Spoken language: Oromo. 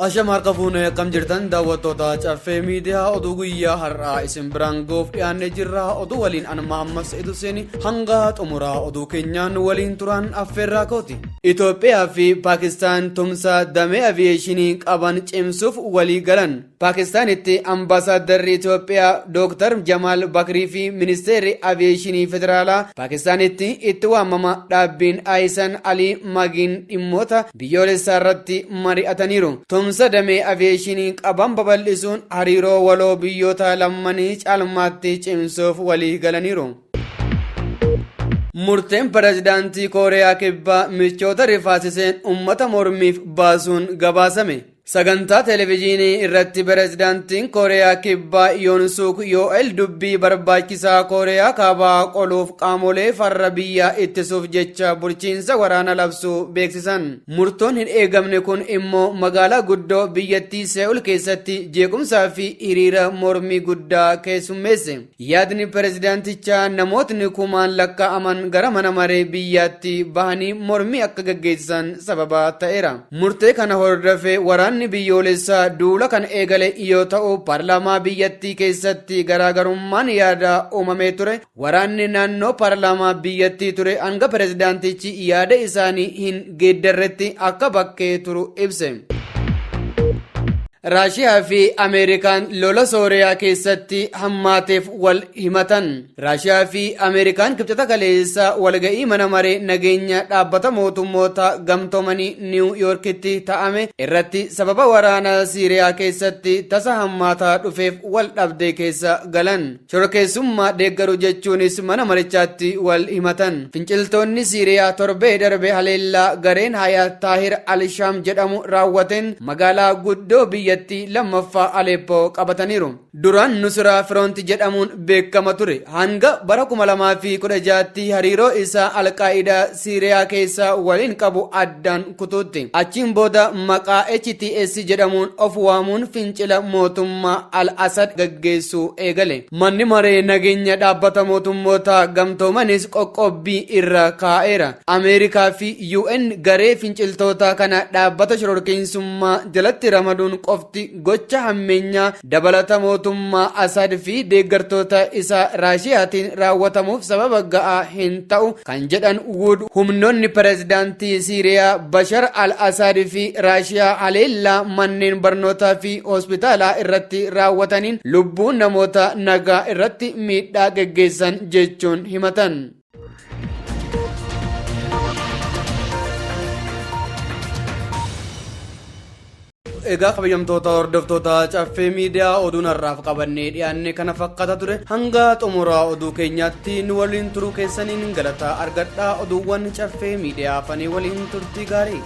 Ashama harka fuunee akkam jirtan daawwattoota Caffee Miidiyaa, oduu guyyaa har'aa isin biraan ga'uuf dhiyaannee jirra. Oduu waliin an Mahammad Sa'id Hussein, hanga xumuraa oduu keenyaan waliin turan affeerraa kooti. Itoophiyaa fi Paakistaan tumsa damee aviyeeshinii qaban cimsuuf walii galan. Paakistaanitti Ambaasaaddarri Itoophiyaa Dooktar Jamaal Bakrii fi Ministeerri Aviyeeshinii Federaalaa Paakistaanitti itti waamama dhaabbiin Ayisan Alii Magiin dhimmoota biyyoolessaa irratti mari'ataniiru. Tumsa damee aviyeeshinii qaban babal'isuun hariiroo waloo biyyoota lammanii caalmaatti cimsuuf walii galaniiru. Murteen pirezidaantii Kooriyaa Kibbaa michoota rifaasiseen uummata mormiif baasuun gabaasame. Sagantaa televijiinii irratti pirezidaantiin Kooriyaa Kibbaa Yoon Suuk Yoo'el dubbii barbaachisaa Kooriyaa Kaabaa qoluuf qaamolee farra biyyaa ittisuuf jecha bulchiinsa waraana labsuu beeksisan. Murtoon hin eegamne kun immoo magaalaa guddoo biyyattii See'ul keessatti jeequmsaa fi hiriira mormii guddaa keessummeesse. Yaadni pirezidaantichaa namootni kumaan lakkaa'aman gara mana maree biyyaatti bahanii mormii akka gaggeessan sababa ta'eera. Murtee kana hordofee waraanni biyyoolessaa duula kan eegale yoo ta'u, paarlaamaa biyyattii keessatti garaagarummaan yaadaa uumamee ture. Waraanni naannoo paarlaamaa biyyattii ture hanga pirezidaantichi yaada isaanii hin geeddarretti akka bakkee turu ibse. Raashiyaa fi Ameerikaan lola Sooriyaa keessatti hammaateef wal himatan. Raashiyaa fi Ameerikaan Kibxata kaleessa walga'ii mana maree nageenya dhaabbata mootummoota gamtoomanii Niiw Yoorkitti ta'ame irratti sababa waraana Siiriyaa keessatti tasa hammaataa dhufeef wal dhabdee keessa galan. Shororkeessummaa deeggaru jechuunis mana marichaatti wal himatan. Finciltoonni Siiriyaa torbee darbe haleellaa gareen Hayaat Taahir al-Shaam jedhamu raawwateen magaalaa guddoo biyyattii lammaffaa Aleeppoo qabataniiru. Duraan Nusraa Firoont jedhamuun beekama ture. Hanga bara 2016tti hariiroo isaa Alqaa'idaa Siiriyaa keessaa waliin qabu addaan kutuutti. Achiin booda maqaa HTS jedhamuun of waamuun fincila mootummaa Al-Asad gaggeessuu eegale. Manni maree nageenya dhaabbata mootummoota gamtoomanis qoqqobbii irra kaa'eera. Ameerikaa fi UN garee finciltootaa kana dhaabbata shororkeessummaa jalatti ramaduun qofti gocha hammeenyaa dabalata mootummaa Asaad fi deeggartoota isaa Raashiyaatiin raawwatamuuf sababa ga'aa hin ta'u kan jedhan Wood, humnoonni pirezidaantii Siiriyaa Bashar al-Asaad fi Raashiyaa haleellaa manneen barnootaa fi hospitaalaa irratti raawwataniin lubbuu namoota nagaa irratti miidhaa geggeessan jechuun himatan. Egaa kabajamtoota hordoftoota Caffee Miidiyaa, oduun har'aaf qabannee dhiyaanne kana fakkaata ture. Hanga xumuraa oduu keenyaatti nu waliin turuu keessaniin galata argadhaa. Oduuwwan Caffee Miidiyaa fanii waliin turtii gaarii.